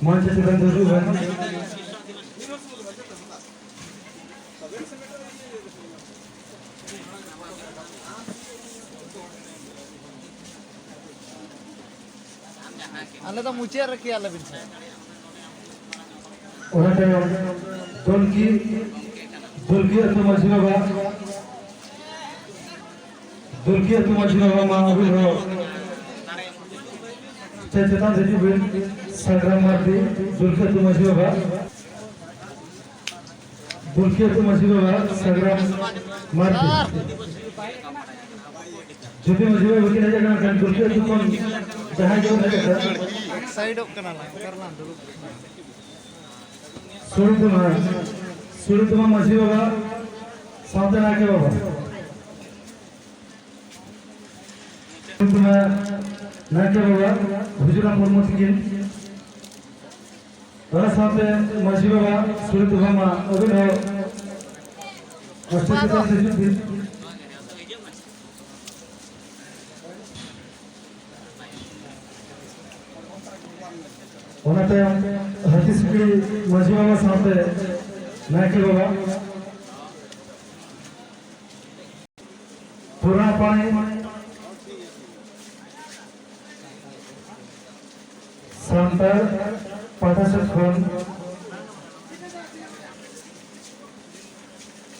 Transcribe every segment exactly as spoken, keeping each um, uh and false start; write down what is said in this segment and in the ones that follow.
ᱢᱚᱧᱪᱚ ᱪᱮᱛᱟᱱ ᱫᱩᱲᱩᱵ ᱵᱮᱱ᱾ ᱟᱞᱮ ᱫᱚ ᱢᱩᱪᱟᱹᱫ ᱨᱮ ᱠᱮᱭᱟᱞᱮ ᱵᱤᱱ ᱥᱮ᱾ ᱚᱱᱟ ᱛᱟᱭᱚᱢ ᱫᱩᱞᱠᱤ, ᱫᱩᱞᱠᱤ ᱟᱹᱛᱩ ᱢᱟᱹᱡᱷᱤ ᱵᱟᱵᱟ, ᱫᱩᱞᱠᱤ ᱟᱹᱛᱩ ᱢᱟᱹᱡᱷᱤ ᱵᱟᱵᱟ, ᱢᱟ ᱟᱹᱵᱤᱱ ᱦᱚᱸ ᱥᱴᱮᱡᱽ ᱪᱮᱛᱟᱱ ᱦᱤᱡᱩᱜ ᱵᱤᱱ᱾ ᱥᱟᱜᱽᱨᱟᱢ ᱢᱟᱨᱰᱤ, ᱫᱩᱞᱠᱤ ᱟᱹᱛᱩ ᱢᱟᱹᱡᱷᱤ ᱵᱟᱵᱟ, ᱫᱩᱞᱠᱤ ᱟᱹᱛᱩ ᱢᱟᱹᱡᱷᱤ ᱵᱟᱵᱟ ᱥᱟᱜᱽᱨᱟᱢ ᱢᱟᱨᱰᱤ᱾ ᱡᱩᱫᱤ ᱢᱟᱹᱡᱷᱤ ᱵᱟᱵᱟ ᱵᱟᱹᱠᱤᱱ ᱦᱮᱡ ᱟᱠᱟᱱ ᱠᱷᱟᱱ, ᱫᱩᱞᱠᱤ ᱟᱹᱛᱩ ᱠᱷᱚᱱ ᱡᱟᱦᱟᱸᱭ ᱜᱮᱵᱚᱱ ᱦᱮᱡ ᱟᱠᱟᱱ, ᱮᱠᱥᱟᱭᱤᱰᱚᱜ ᱠᱟᱱᱟ ᱞᱟᱝ, ᱚᱠᱟ ᱨᱮᱞᱟᱝ ᱫᱩᱲᱩᱵ? ᱥᱩᱨᱤᱛᱩᱢᱟ, ᱥᱩᱨᱤᱛᱩᱢᱟ ᱢᱟᱹᱡᱷᱤ ᱵᱟᱵᱟ ᱥᱟᱶᱛᱮ ᱱᱟᱭᱠᱮ ᱵᱟᱵᱟ᱾ ᱥᱩᱨᱤᱛᱩᱢᱟ ᱱᱟᱭᱠᱮ ᱵᱟᱵᱟ ᱵᱷᱩᱡᱩᱨᱟᱢ ᱢᱩᱨᱢᱩ ᱛᱤᱠᱤᱱ, ᱚᱱᱟ ᱥᱟᱶᱛᱮ ᱢᱟᱹᱡᱷᱤ ᱵᱟᱵᱟ ᱥᱩᱨᱤᱛᱩᱢᱟ ᱢᱟ ᱟᱹᱵᱤᱱ ᱦᱚᱸ ᱥᱴᱮᱡᱽ ᱪᱮᱛᱟᱱ ᱨᱮ ᱦᱤᱡᱩᱜ ᱵᱤᱱ᱾ ᱚᱱᱟ ᱛᱟᱭᱚᱢ ᱦᱟᱹᱛᱤ ᱥᱤᱠᱲᱤ ᱢᱟᱹᱡᱷᱤ ᱵᱟᱵᱟ ᱥᱟᱶᱛᱮ ᱱᱟᱭᱠᱮ ᱵᱟᱵᱟ᱾ ᱯᱩᱨᱟᱯᱟᱲᱤ ᱥᱟᱱᱛᱟᱲ ᱯᱟᱦᱴᱟ ᱥᱮᱫ ᱠᱷᱚᱱ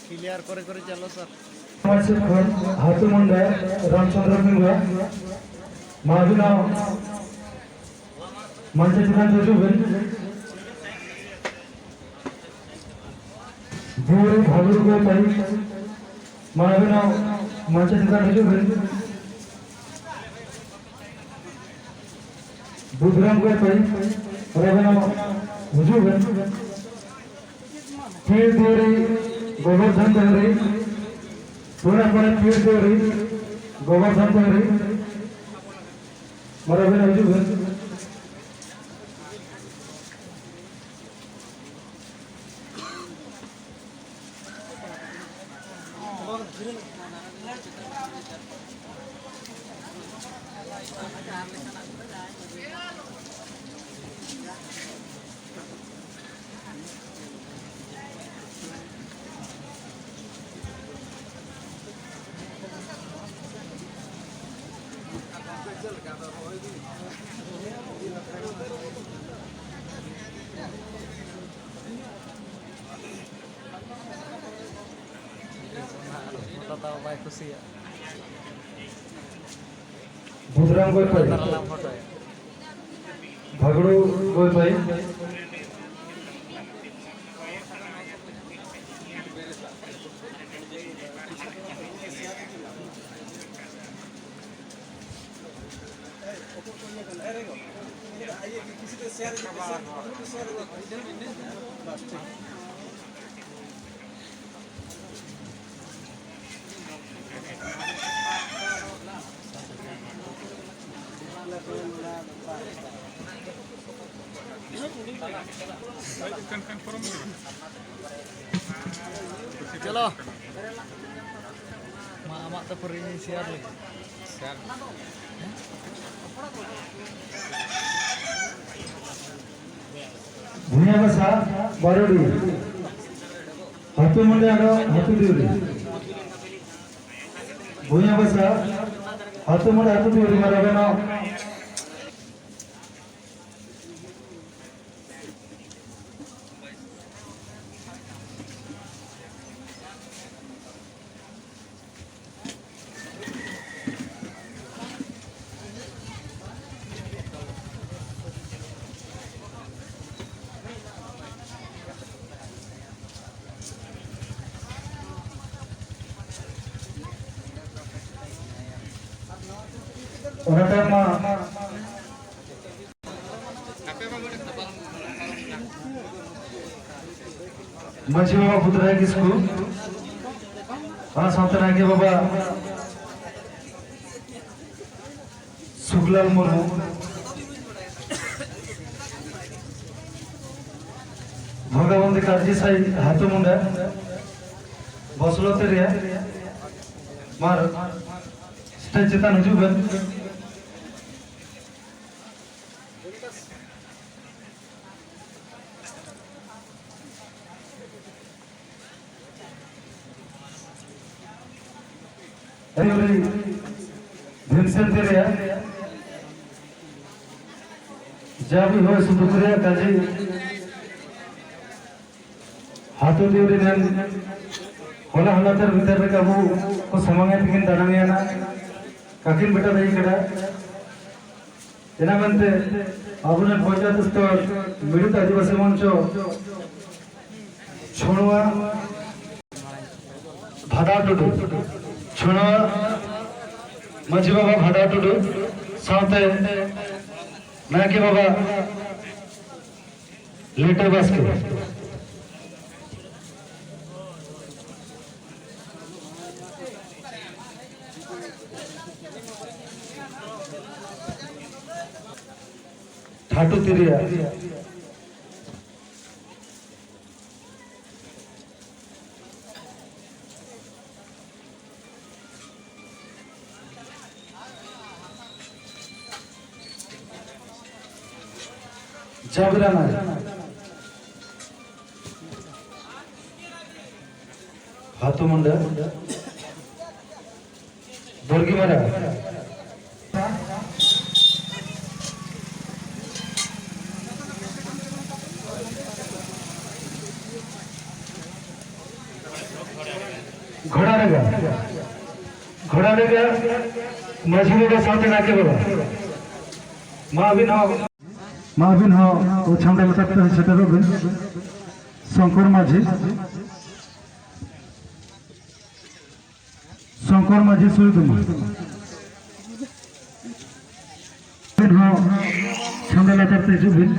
ᱠᱞᱤᱭᱟᱨ ᱠᱚᱨᱮ ᱠᱚᱨᱮ ᱪᱟᱞᱚ ᱥᱟᱨ᱾ ᱥᱚᱢᱟᱡᱽ ᱥᱮᱫ ᱠᱷᱚᱱ ᱦᱟᱹᱛᱩ ᱢᱩᱱᱰᱟ ᱨᱟᱢᱪᱚᱸᱫᱽᱨᱚ ᱠᱤᱝᱵᱟ ᱢᱟᱹᱡᱷᱤ ᱱᱟᱣ ᱢᱟᱹᱡᱷᱤ ᱪᱮᱛᱟᱱ ᱦᱤᱡᱩᱜ ᱵᱤᱱ᱾ ᱫᱩᱣᱟᱹᱨᱤ ᱵᱷᱟᱜᱩᱨ ᱠᱚ ᱯᱟᱹᱦᱤᱞ ᱢᱟᱹᱡᱷᱤ ᱱᱟᱣ ᱢᱟᱹᱡᱷᱤ ᱪᱮᱛᱟᱱ ᱦᱤᱡᱩᱜ ᱵᱤᱱ᱾ ᱵᱩᱫᱷᱨᱟᱢ ᱠᱚ ᱯᱟᱹᱦᱤᱞ ᱢᱟᱹᱡᱷᱤ ᱱᱟᱣ ᱦᱤᱡᱩᱜ ᱵᱤᱱ᱾ ᱯᱤᱲ ᱫᱩᱣᱟᱹᱨᱤ ᱜᱳᱵᱚᱨᱫᱷᱚᱱ ᱰᱟᱝᱨᱤ, ᱯᱩᱨᱟᱯᱟᱲᱟ ᱯᱤᱲ ᱫᱩᱣᱟᱹᱨᱤ ᱜᱳᱵᱚᱨᱫᱷᱚᱱ ᱰᱟᱝᱨᱤ, ᱢᱟᱨᱟᱵᱮᱱ ᱦᱤᱡᱩᱜ ᱵᱮᱱ᱾ ᱵᱟᱭ ᱠᱩᱥᱤᱭᱟᱜᱼᱟ᱾ ᱵᱩᱫᱷᱨᱟᱢ ᱜᱚᱭᱯᱟᱭ᱾ ᱛᱟᱞᱟᱝ ᱯᱷᱳᱴᱳᱭᱟ᱾ ᱵᱷᱟᱜᱲᱩ ᱜᱚᱭᱯᱟᱭ᱾ ᱪᱚᱞᱚ᱾ ᱢᱟ, ᱟᱢᱟᱜ ᱛᱚ ᱯᱩᱨᱟᱹ ᱤᱧᱤᱧ ᱥᱮᱭᱟᱨ ᱞᱮᱜᱮ᱾ ᱵᱷᱩᱭᱟᱹ ᱵᱟᱥᱟ ᱵᱟᱨᱚᱰᱤ, ᱦᱟᱹᱛᱩ ᱢᱩᱸᱰᱮ ᱟᱨᱚ ᱦᱟᱹᱛᱩ ᱰᱤᱣᱨᱤ᱾ ᱵᱷᱩᱭᱟᱹ ᱵᱟᱥᱟ ᱦᱟᱹᱛᱩ ᱢᱩᱸᱰᱮ ᱦᱟᱹᱛᱩ ᱰᱤᱣᱨᱤ ᱢᱟᱨᱟᱵᱮᱱᱚ᱾ ᱚᱱᱟ ᱛᱟᱭᱚᱢ ᱢᱟ ᱢᱟᱹᱡᱷᱤ ᱵᱟᱵᱟ ᱵᱩᱫᱷᱨᱟᱭ ᱠᱤᱥᱠᱩ, ᱚᱱᱟ ᱥᱟᱶᱛᱮ ᱱᱟᱭᱠᱮ ᱵᱟᱵᱟ ᱥᱩᱠᱞᱟᱞ ᱢᱩᱨᱢᱩ, ᱵᱷᱚᱜᱟᱵᱚᱱᱫᱤ ᱠᱟᱨᱡᱤ ᱥᱟᱭ ᱦᱟᱛᱩᱢᱩᱱᱰᱟ, ᱵᱚᱥᱞᱚᱛᱮ ᱨᱮᱭᱟᱜ ᱢᱟᱨ ᱥᱴᱮᱡᱽ ᱪᱮᱛᱟᱱ ᱦᱤᱡᱩᱜ ᱵᱮᱱ᱾ ᱵᱷᱤᱢᱥᱮᱱ ᱛᱮᱨᱮᱭᱟ ᱡᱟᱵᱤ ᱦᱚᱭ ᱥᱩᱫᱩ ᱛᱮᱨᱮᱭᱟ ᱠᱟᱡᱤ ᱦᱟᱛᱩ ᱫᱤᱣᱨᱤ ᱱᱮᱱ ᱦᱚᱞᱟ ᱦᱚᱞᱟ ᱛᱮ ᱵᱷᱤᱛᱟᱹᱨ ᱨᱮ ᱟᱵᱚ ᱠᱚ ᱥᱟᱢᱟᱝ ᱮ ᱛᱤᱠᱤᱱ ᱫᱟᱨᱟᱢ ᱮᱱᱟ᱾ ᱠᱟᱹᱠᱤᱱ ᱵᱮᱴᱟ ᱫᱟᱹᱭ ᱠᱟᱰᱟ᱾ ᱚᱱᱟ ᱢᱮᱱᱛᱮ ᱟᱵᱚᱨᱮᱱ ᱯᱚᱧᱪᱟᱭᱮᱛ ᱥᱛᱚᱨ ᱢᱤᱲᱤᱛ ᱟᱹᱫᱤᱵᱟᱹᱥᱤ ᱢᱚᱧᱪᱚ ᱪᱷᱚᱲᱩᱣᱟ ᱵᱷᱟᱫᱟ ᱴᱩᱰᱩ, ᱪᱷᱚᱲᱩᱣᱟ ᱢᱟᱹᱡᱷᱤ ᱵᱟᱵᱟ ᱵᱷᱟᱫᱟ ᱴᱩᱰᱩ ᱥᱟᱶᱛᱮ ᱱᱟᱭᱠᱮ ᱵᱟᱵᱟ ᱞᱤᱴᱟᱹ ᱵᱟᱥᱠᱮ᱾ ᱴᱷᱟᱴᱩ ᱛᱤᱨᱤᱭᱟ᱾ ᱡᱟᱵᱨᱟᱱᱟ᱾ ᱦᱟᱛᱩ ᱢᱩᱱᱰᱟ᱾ ᱵᱚᱨᱜᱤ ᱢᱟᱨᱟ᱾ ᱜᱷᱚᱲᱟ ᱰᱟᱸᱜᱟ᱾ ᱜᱷᱚᱲᱟ ᱰᱟᱸᱜᱟ ᱢᱟᱹᱡᱷᱤ ᱵᱟᱵᱟ ᱥᱟᱶᱛᱮ ᱱᱟᱭᱠᱮ ᱵᱟᱵᱟ᱾ ᱢᱟ ᱟᱹᱵᱤᱱ ᱦᱚᱸ, ᱢᱟ ᱟᱹᱵᱤᱱ ᱦᱚᱸ ᱪᱷᱟᱢᱰᱟ ᱞᱟᱛᱟᱨ ᱛᱮ ᱥᱮᱴᱮᱨᱚᱜ ᱵᱤᱱ᱾ ᱥᱚᱝᱠᱚᱨ ᱢᱟᱹᱡᱷᱤ, ᱥᱚᱝᱠᱚᱨ ᱢᱟᱹᱡᱷᱤ ᱥᱩᱭ ᱫᱩᱢᱟ᱾ ᱟᱹᱵᱤᱱ ᱦᱚᱸ ᱪᱷᱟᱢᱰᱟ ᱞᱟᱛᱟᱨ ᱛᱮ ᱦᱤᱡᱩᱜ ᱵᱤᱱ᱾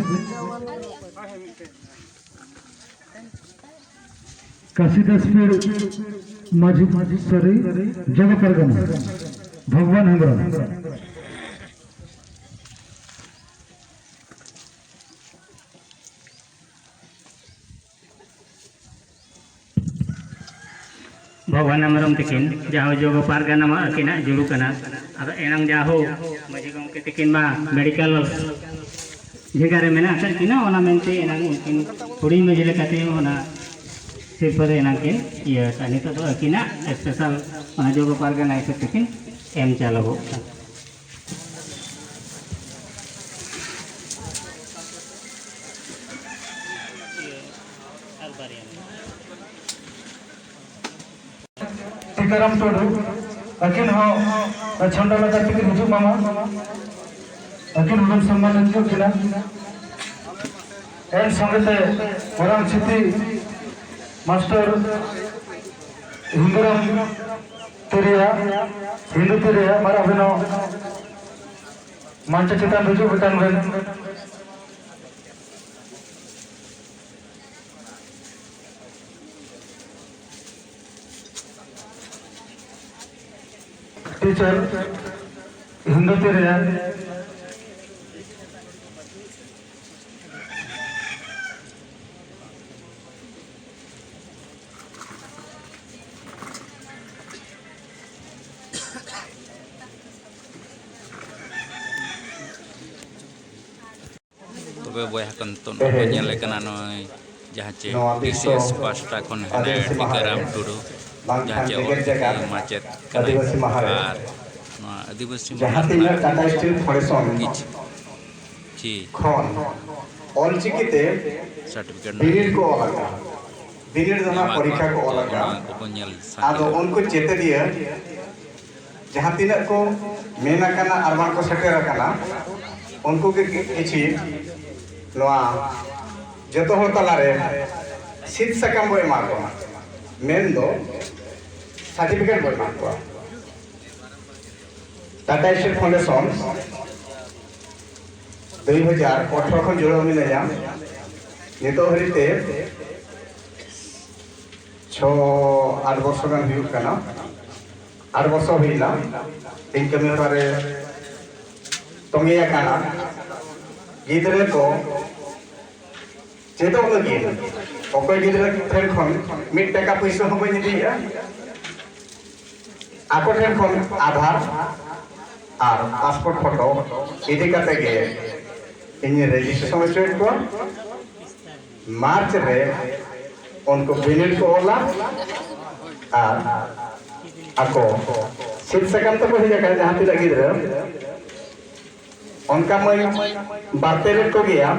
ᱠᱟᱥᱤᱫᱟᱥᱯᱩᱨ ᱢᱟᱹᱡᱷᱤ ᱥᱟᱹᱨᱤ ᱡᱚᱜᱚ ᱯᱟᱨᱜᱟᱱᱟ ᱵᱷᱚᱜᱽᱣᱟᱱ ᱦᱮᱢᱵᱨᱚᱢ᱾ ᱵᱷᱚᱜᱽᱣᱟᱱ ᱦᱮᱢᱵᱨᱚᱢ ᱛᱤᱠᱤᱱ, ᱡᱟᱦᱳ ᱡᱚᱜᱚ ᱯᱟᱨᱜᱟᱱᱟ ᱢᱟ ᱟᱹᱠᱤᱱᱟᱜ ᱡᱩᱲᱩ ᱠᱟᱱᱟ᱾ ᱟᱫᱚ ᱮᱱᱟᱝ ᱡᱟᱦᱳ ᱢᱟᱹᱡᱷᱤ ᱜᱚᱢᱠᱮ ᱛᱤᱠᱤᱱ ᱢᱟ ᱢᱮᱰᱤᱠᱮᱞ ᱡᱷᱮᱜᱟ ᱨᱮ ᱢᱮᱱᱟᱜ ᱟᱠᱟᱫ ᱠᱤᱱᱟ, ᱚᱱᱟ ᱢᱮᱱᱛᱮ ᱮᱱᱟᱝ ᱩᱱᱠᱤᱱ ᱦᱩᱰᱤᱧ ᱢᱟᱹᱡᱷᱤ ᱞᱮᱠᱟᱛᱮ ᱚᱱᱟ ᱥᱤᱨᱯᱟᱹ ᱫᱚ ᱮᱱᱟᱝ ᱠᱤᱱ ᱤᱭᱟᱹ ᱟᱠᱟᱫ᱾ ᱱᱤᱛᱚᱜ ᱫᱚ ᱟᱹᱠᱤᱱᱟᱜ ᱥᱯᱮᱥᱟᱞ ᱚᱱᱟ ᱡᱚᱜᱚ ᱯᱟᱨᱜᱟᱱᱟ ᱦᱤᱥᱟᱹᱵ ᱛᱮᱠᱤᱱ ᱮᱢ ᱪᱟᱞᱚᱜᱚᱜ ᱠᱟᱱᱟ᱾ ᱟᱨ ᱵᱟᱨᱭᱟ ᱢᱮᱱᱟᱜᱼᱟ᱾ ᱨᱟᱢ ᱴᱩᱰᱩ, ᱟᱹᱠᱤᱱ ᱦᱚᱸ ᱪᱷᱚᱱᱰᱟ ᱞᱟᱛᱟᱨ ᱛᱮᱠᱤᱱ ᱦᱤᱡᱩᱜ ᱢᱟᱢᱟ, ᱟᱹᱠᱤᱱ ᱦᱚᱸ ᱥᱚᱱᱢᱟᱱ ᱦᱤᱡᱩᱜ ᱠᱤᱱᱟ᱾ ᱮᱱ ᱥᱚᱸᱜᱮ ᱛᱮ ᱢᱟᱨᱟᱝ ᱪᱷᱩᱴᱤ ᱢᱟᱥᱴᱟᱨ ᱦᱤᱱᱫᱩᱨᱟᱢ ᱛᱤᱨᱤᱭᱟ, ᱦᱤᱱᱫᱩ ᱛᱤᱨᱤᱭᱟ, ᱢᱟᱨᱟᱝ ᱵᱮᱱᱟᱣ ᱢᱟᱧᱪᱚ ᱪᱮᱛᱟᱱ ᱨᱮ ᱦᱤᱡᱩᱜ ᱢᱤᱫᱴᱟᱝ ᱵᱮᱱ᱾ ᱴᱤᱪᱟᱨ ᱦᱤᱱᱫᱩ ᱛᱤᱨᱤᱭᱟ᱾ ᱛᱚᱵᱮ ᱵᱚᱭᱦᱟ ᱠᱚ, ᱱᱤᱛᱚᱜ ᱱᱚᱜᱼᱚᱭ ᱵᱚᱱ ᱧᱮᱞᱮ ᱠᱟᱱᱟ, ᱱᱚᱜᱼᱚᱭ ᱡᱟᱦᱟᱸ ᱪᱮ ᱱᱚᱣᱟ ᱵᱤᱥᱥᱚ ᱴᱤᱥᱤᱮᱥ ᱯᱟᱥᱴᱟ ᱠᱷᱚᱱ ᱦᱮᱱᱟᱜ ᱟᱹᱫᱤᱵᱟᱹᱥᱤ ᱢᱟᱦᱟ ᱨᱮ ᱴᱤᱠᱟᱹᱨᱟᱢ ᱴᱩᱰᱩ, ᱵᱟᱝᱠᱷᱟᱱ ᱡᱟᱦᱟᱸ ᱪᱮ ᱡᱮᱜᱮᱛ ᱚᱞᱪᱤᱠᱤ ᱡᱟᱠᱟᱛ ᱢᱟᱪᱮᱫ ᱠᱟᱱᱟᱭ᱾ ᱟᱹᱫᱤᱵᱟᱹᱥᱤ ᱢᱟᱦᱟ ᱨᱮ ᱟᱨ ᱱᱚᱣᱟ ᱟᱹᱫᱤᱵᱟᱹᱥᱤ ᱢᱟᱦᱟ ᱡᱟᱦᱟᱸ ᱛᱤᱱᱟᱹᱜ ᱨᱮᱱᱟᱜ ᱴᱟᱴᱟ ᱥᱴᱤᱞ ᱯᱷᱟᱣᱩᱱᱰᱮᱥᱚᱱ ᱠᱤᱪᱷᱤ ᱠᱷᱚᱱ ᱚᱞᱪᱤᱠᱤ ᱛᱮ ᱥᱟᱨᱴᱤᱯᱷᱤᱠᱮᱴ ᱵᱤᱱᱤᱰ ᱠᱚ ᱚᱞ ᱟᱠᱟᱫ, ᱵᱤᱱᱤᱰ ᱨᱮᱱᱟᱜ ᱮᱢᱟ ᱠᱚᱣᱟ᱾ ᱯᱚᱨᱤᱠᱠᱷᱟ ᱠᱚ ᱚᱞ ᱛᱚ ᱟᱠᱟᱫ᱾ ᱚᱱᱟ ᱠᱚᱵᱚᱱ ᱧᱮᱞ ᱥᱟᱸᱜᱮ ᱟᱫᱚ ᱞᱮᱱ ᱩᱱᱠᱩ ᱪᱮᱛᱟᱱᱤᱭᱟᱹ ᱡᱟᱦᱟᱸ ᱛᱤᱱᱟᱹᱜ ᱠᱚ ᱢᱮᱱ ᱟᱠᱟᱱᱟ ᱟᱨ ᱵᱟᱝ ᱠᱚ ᱥᱮᱴᱮᱨ ᱟᱠᱟᱱᱟ, ᱩᱱᱠᱩ ᱜᱮ ᱠᱤᱪᱷᱤ ᱱᱚᱣᱟ ᱡᱚᱛᱚ ᱦᱚᱲ ᱛᱟᱞᱟᱨᱮ ᱥᱤᱫ ᱥᱟᱠᱟᱢ ᱵᱚ ᱮᱢᱟ ᱠᱚᱣᱟ, ᱢᱮᱱᱫᱚ ᱥᱟᱨᱴᱤᱯᱷᱤᱠᱮᱴ ᱵᱚ ᱮᱢᱟ ᱠᱚᱣᱟ᱾ ᱴᱟᱴᱟ ᱥᱴᱤᱞ ᱯᱷᱟᱣᱩᱱᱰᱮᱥᱚᱱ ᱫᱩ ᱦᱟᱡᱟᱨ ᱟᱴᱷᱨᱚ ᱠᱷᱚᱱ ᱡᱩᱲᱟᱹᱣ ᱢᱤᱱᱟᱹᱧᱟ᱾ ᱱᱤᱛᱚᱜ ᱦᱟᱹᱨᱤᱡ ᱛᱮ ᱪᱷᱚ ᱟᱴ ᱵᱚᱨᱥᱚ ᱜᱟᱱ ᱦᱩᱭᱩᱜ ᱠᱟᱱᱟ᱾ ᱟᱴ ᱵᱚᱨᱥᱚ ᱦᱩᱭᱱᱟ ᱤᱧ ᱠᱟᱹᱢᱤ ᱦᱚᱨᱟ ᱨᱮ ᱛᱚᱸᱜᱮ ᱟᱠᱟᱱᱟ᱾ ᱜᱤᱫᱽᱨᱟᱹ ᱠᱚ ᱪᱮᱫᱚᱜ ᱞᱟᱹᱜᱤᱫ ᱚᱠᱚᱭ ᱜᱤᱫᱽᱨᱟᱹ ᱴᱷᱮᱱ ᱠᱷᱚᱱ ᱢᱤᱫ ᱴᱟᱠᱟ ᱯᱩᱭᱥᱟᱹ ᱦᱚᱸ ᱵᱟᱹᱧ ᱤᱫᱤᱭᱮᱫᱼᱟ᱾ ᱟᱠᱚ ᱴᱷᱮᱱ ᱠᱷᱚᱱ ᱟᱫᱷᱟᱨ ᱟᱨ ᱯᱟᱥᱯᱳᱨᱴ ᱯᱷᱳᱴᱳ ᱤᱫᱤ ᱠᱟᱛᱮ ᱜᱮ ᱤᱧ ᱨᱮᱡᱤᱥᱴᱨᱮᱥᱚᱱ ᱦᱚᱪᱚᱭᱮᱫ ᱠᱚᱣᱟ᱾ ᱢᱟᱨᱪ ᱨᱮ ᱩᱱᱠᱩ ᱵᱤᱱᱤᱰ ᱠᱚ ᱚᱞᱟ ᱟᱨ ᱟᱠᱚ ᱥᱤᱫ ᱥᱟᱠᱟᱢ ᱛᱮᱠᱚ ᱦᱮᱡ ᱟᱠᱟᱱ ᱡᱟᱦᱟᱸ ᱛᱤᱱᱟᱹᱜ ᱜᱤᱫᱽᱨᱟᱹ, ᱚᱱᱠᱟ ᱢᱟᱹᱧ ᱵᱟᱨᱛᱮ ᱞᱮᱫ ᱠᱚᱜᱮᱭᱟ᱾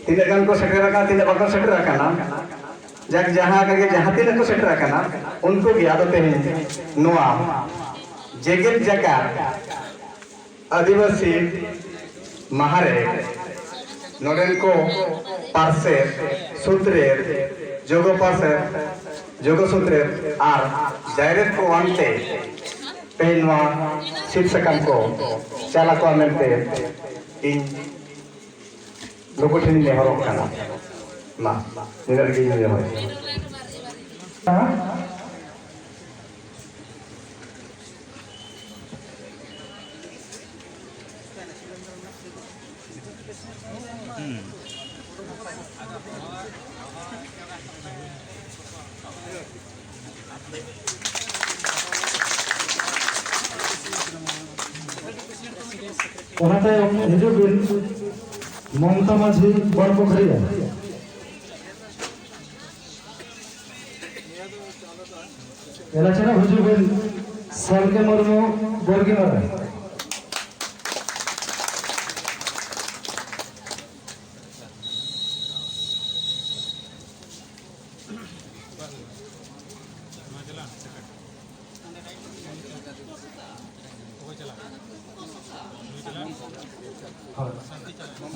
ᱛᱤᱱᱟᱹᱜ ᱜᱟᱱ ᱠᱚ ᱥᱮᱴᱮᱨ ᱟᱠᱟᱱᱟ, ᱛᱤᱱᱟᱹᱜ ᱵᱟᱠᱚ ᱥᱮᱴᱮᱨ ᱟᱠᱟᱱᱟ, ᱡᱟᱠ, ᱡᱟᱦᱟᱸ ᱨᱮᱜᱮ ᱡᱟᱦᱟᱸ ᱛᱤᱱᱟᱹᱜ ᱠᱚ ᱥᱮᱴᱮᱨ ᱟᱠᱟᱱᱟ, ᱩᱱᱠᱩ ᱜᱮ ᱟᱫᱚ ᱛᱮᱦᱮᱧ ᱱᱚᱣᱟ ᱡᱮᱜᱮᱛ ᱡᱟᱠᱟᱛ ᱟᱹᱫᱤᱵᱟᱹᱥᱤ ᱢᱟᱦᱟ ᱨᱮ ᱱᱚᱰᱮᱱ ᱠᱚ ᱯᱟᱨᱥᱮᱛ, ᱥᱩᱛᱨᱮᱛ, ᱡᱳᱜᱚ ᱯᱟᱨᱥᱮᱛ, ᱡᱳᱜᱚ ᱥᱩᱛᱨᱮᱛ ᱟᱨ ᱰᱟᱭᱨᱮᱠᱴ ᱠᱚ ᱟᱱᱛᱮ ᱛᱮᱦᱮᱧ ᱱᱚᱣᱟ ᱥᱤᱫ ᱥᱟᱠᱟᱢ ᱠᱚ ᱪᱟᱞ ᱟᱠᱚᱣᱟ ᱢᱮᱱᱛᱮ ᱤᱧ ᱱᱩᱠᱩ ᱴᱷᱮᱱ ᱱᱮᱦᱚᱨᱚᱜ ᱠᱟᱱᱟ᱾ ᱢᱟ, ᱱᱤᱱᱟᱹᱜ ᱜᱮ ᱤᱧ ᱱᱮᱦᱚᱨᱚᱜ ᱠᱟᱱᱟ᱾ ᱚᱱᱟ ᱛᱟᱭᱚᱢ ᱦᱤᱡᱩᱜ ᱵᱤᱱ ᱢᱚᱢᱛᱟ ᱢᱟᱹᱡᱷᱤ, ᱵᱚᱲ ᱯᱩᱠᱷᱨᱤ᱾ ᱮᱞᱟᱪᱟᱱᱟ ᱦᱤᱡᱩᱜ ᱵᱤᱱ ᱥᱟᱞᱜᱮ ᱢᱩᱨᱢᱩ, ᱵᱚᱨᱜᱤ ᱢᱟᱨᱟᱝ᱾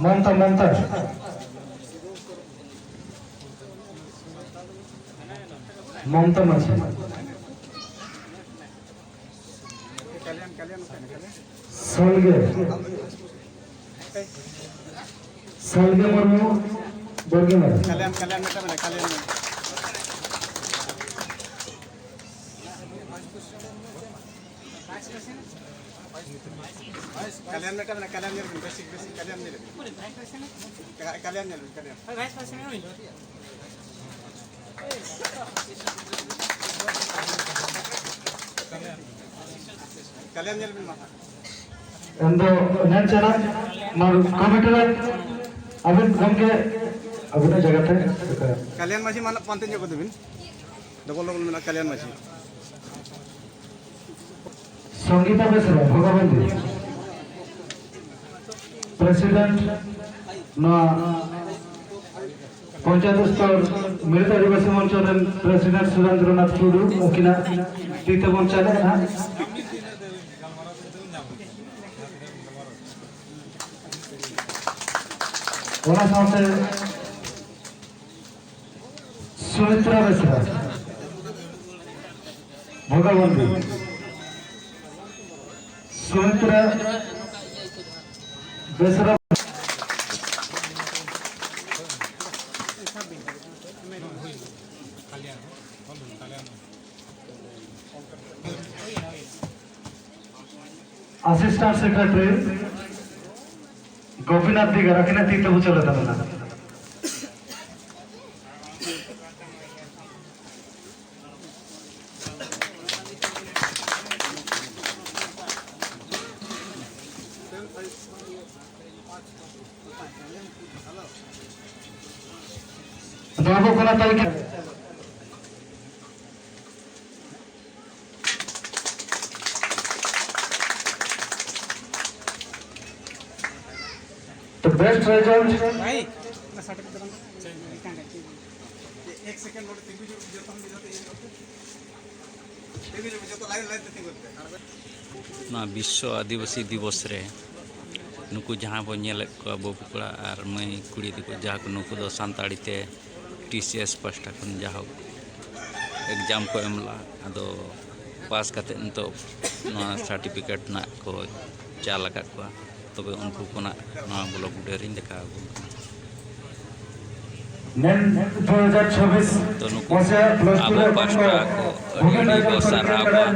ᱢᱚᱢᱛᱟ, ᱢᱚᱢᱛᱟ᱾ ᱢᱚᱢᱛᱟ ᱢᱟᱹᱡᱷᱤ᱾ ᱥᱟᱞᱜᱮ, ᱥᱟᱞᱜᱮ ᱢᱩᱨᱢᱩ, ᱵᱚᱨᱜᱤ ᱢᱟᱨᱟᱝ᱾ ᱠᱟᱞᱭᱟᱱ, ᱠᱟᱞᱭᱟᱱ ᱢᱮᱛᱟ ᱢᱮ, ᱠᱟᱞᱭᱟᱱ ᱢᱮ᱾ ᱠᱟᱞᱭᱟᱱ ᱢᱮᱛᱟ ᱢᱮ, ᱠᱟᱞᱭᱟᱱ ᱧᱮᱞ ᱵᱤᱱ, ᱵᱮᱥᱤ, ᱵᱮᱥᱤ ᱠᱟᱞᱭᱟᱱ ᱧᱮᱞ ᱵᱤᱱ᱾ ᱠᱟ-, ᱠᱟᱞᱭᱟᱱ ᱧᱮᱞ ᱵᱤᱱ, ᱠᱟᱞᱭᱟᱱ᱾ ᱠᱟᱞᱭᱟᱱ ᱧᱮᱞ ᱵᱤᱱ ᱢᱟ᱾ ᱮᱱ ᱫᱚ ᱧᱮᱞ ᱪᱟᱞᱟᱜ ᱢᱟ ᱠᱚᱢᱤᱴᱤ ᱨᱮ ᱟᱹᱵᱤᱱ ᱜᱚᱢᱠᱮ ᱟᱹᱵᱤᱱᱟᱜ ᱡᱟᱭᱜᱟ ᱛᱮ᱾ ᱠᱟᱞᱭᱟᱱ ᱢᱟᱹᱡᱷᱤ ᱢᱟ ᱱᱟᱜ ᱯᱟᱱᱛᱮ ᱧᱚᱜ ᱠᱚᱫᱚ ᱵᱤᱱ᱾ ᱰᱚᱵᱚᱞ ᱰᱚᱵᱚᱞ ᱢᱮᱱᱟᱜ ᱠᱟᱞᱭᱟᱱ ᱢᱟᱹᱡᱷᱤ᱾ ᱥᱚᱝᱜᱤᱛᱟ ᱵᱮᱥᱨᱟ, ᱵᱷᱚᱜᱚᱵᱚᱱᱫᱤ, ᱯᱨᱮᱥᱤᱰᱮᱱᱴ ᱱᱚᱣᱟ ᱯᱚᱧᱪᱟᱭᱮᱛ ᱥᱛᱚᱨ ᱢᱤᱲᱤᱛ ᱟᱹᱫᱤᱵᱟᱹᱥᱤ ᱢᱚᱧᱪᱚ ᱨᱮᱱ ᱯᱨᱮᱥᱤᱰᱮᱱᱴ ᱥᱩᱨᱮᱱᱫᱨᱚᱱᱟᱛᱷ ᱴᱩᱰᱩ, ᱩᱱᱠᱤᱱᱟᱜ ᱛᱤ ᱛᱮᱵᱚᱱ ᱪᱟᱞ ᱮᱫᱟ ᱱᱟᱦᱟᱜ᱾ ᱚᱱᱟ ᱥᱟᱶᱛᱮ ᱥᱩᱢᱤᱛᱨᱟ ᱵᱮᱥᱨᱟ, ᱵᱷᱚᱜᱚᱵᱚᱱᱫᱤ, ᱥᱩᱢᱤᱛᱨᱟ ᱵᱮᱥᱨᱟ᱾ ᱟᱥᱤᱥᱴᱮᱱᱴ ᱥᱮᱠᱨᱮᱴᱟᱨᱤ ᱜᱳᱯᱤᱱᱟᱛᱷ ᱫᱤᱜᱟᱨ, ᱟᱹᱠᱤᱱᱟᱜ ᱛᱤ ᱛᱮᱵᱚ ᱪᱟᱹᱞᱩ ᱛᱟᱵᱚᱱᱟ᱾ ᱟᱫᱚ ᱟᱵᱚ ᱠᱚᱲᱟ ᱛᱟᱹᱞᱤᱠᱟ᱾ The best result. ᱵᱷᱟᱭ, ᱚᱱᱟ ᱥᱟᱨᱴᱤᱯᱷᱤᱠᱮᱴ ᱫᱚ ᱵᱟᱝ? ᱮᱠ ᱥᱮᱠᱮᱱᱰ ᱱᱚᱰᱮ ᱛᱤᱸᱜᱩ ᱡᱚᱛᱚ ᱦᱚᱲ ᱢᱤᱫ ᱫᱷᱟᱣ ᱛᱮ ᱤᱭᱟᱹ ᱧᱚᱜ ᱯᱮ᱾ ᱛᱤᱸᱜᱩ ᱧᱚᱜ ᱯᱮ, ᱡᱚᱛᱚ ᱞᱟᱭᱤᱱ ᱞᱟᱭᱤᱱ ᱛᱮ ᱛᱤᱸᱜᱩᱱ ᱯᱮ᱾ ᱱᱚᱣᱟ ᱵᱤᱥᱥᱚ ᱟᱹᱫᱤᱵᱟᱹᱥᱤ ᱫᱤᱵᱚᱥ ᱨᱮ ᱱᱩᱠᱩ ᱡᱟᱦᱟᱸ ᱵᱚᱱ ᱧᱮᱞᱮᱫ ᱠᱚᱣᱟ, ᱵᱟᱹᱵᱩ ᱠᱚᱲᱟ ᱟᱨ ᱢᱟᱹᱭ ᱠᱩᱲᱤ ᱛᱟᱠᱚ, ᱡᱟᱦᱟᱸ ᱠᱚ, ᱱᱩᱠᱩ ᱫᱚ ᱥᱟᱱᱛᱟᱲᱤ ᱛᱮ ᱴᱤ ᱥᱤ ᱮᱥ ᱯᱟᱥᱴᱟ ᱠᱷᱚᱱ ᱡᱟᱭᱦᱳᱠ ᱮᱠᱡᱟᱢ ᱠᱚ ᱮᱢ ᱞᱮᱫᱼᱟ᱾ ᱟᱫᱚ ᱯᱟᱥ ᱠᱟᱛᱮᱫ ᱱᱤᱛᱚᱜ ᱱᱚᱣᱟ ᱥᱟᱨᱴᱤᱯᱷᱤᱠᱮᱴ ᱨᱮᱱᱟᱜ ᱠᱚ ᱪᱟᱞ ᱟᱠᱟᱫ ᱠᱚᱣᱟ᱾ ᱛᱚᱵᱮ ᱩᱱᱠᱩ ᱠᱷᱚᱱᱟᱜ ᱱᱚᱣᱟ ᱵᱞᱚᱜ ᱵᱷᱤᱰᱤᱭᱳ ᱨᱤᱧ ᱫᱮᱠᱷᱟᱣ ᱟᱵᱚᱱ ᱠᱟᱱᱟ᱾ ᱱᱮᱱ ᱫᱩ ᱦᱟᱡᱟᱨ ᱪᱷᱟᱵᱵᱤᱥ ᱛᱚ ᱱᱩᱠᱩ ᱢᱟᱥᱮ ᱯᱞᱟᱥ ᱴᱩ ᱟᱵᱚ ᱨᱮ ᱯᱟᱥᱴᱟ ᱠᱚ ᱠᱚ ᱟᱹᱰᱤ ᱟᱹᱰᱤ ᱵᱚ ᱥᱟᱨᱦᱟᱣ ᱠᱚᱣᱟ᱾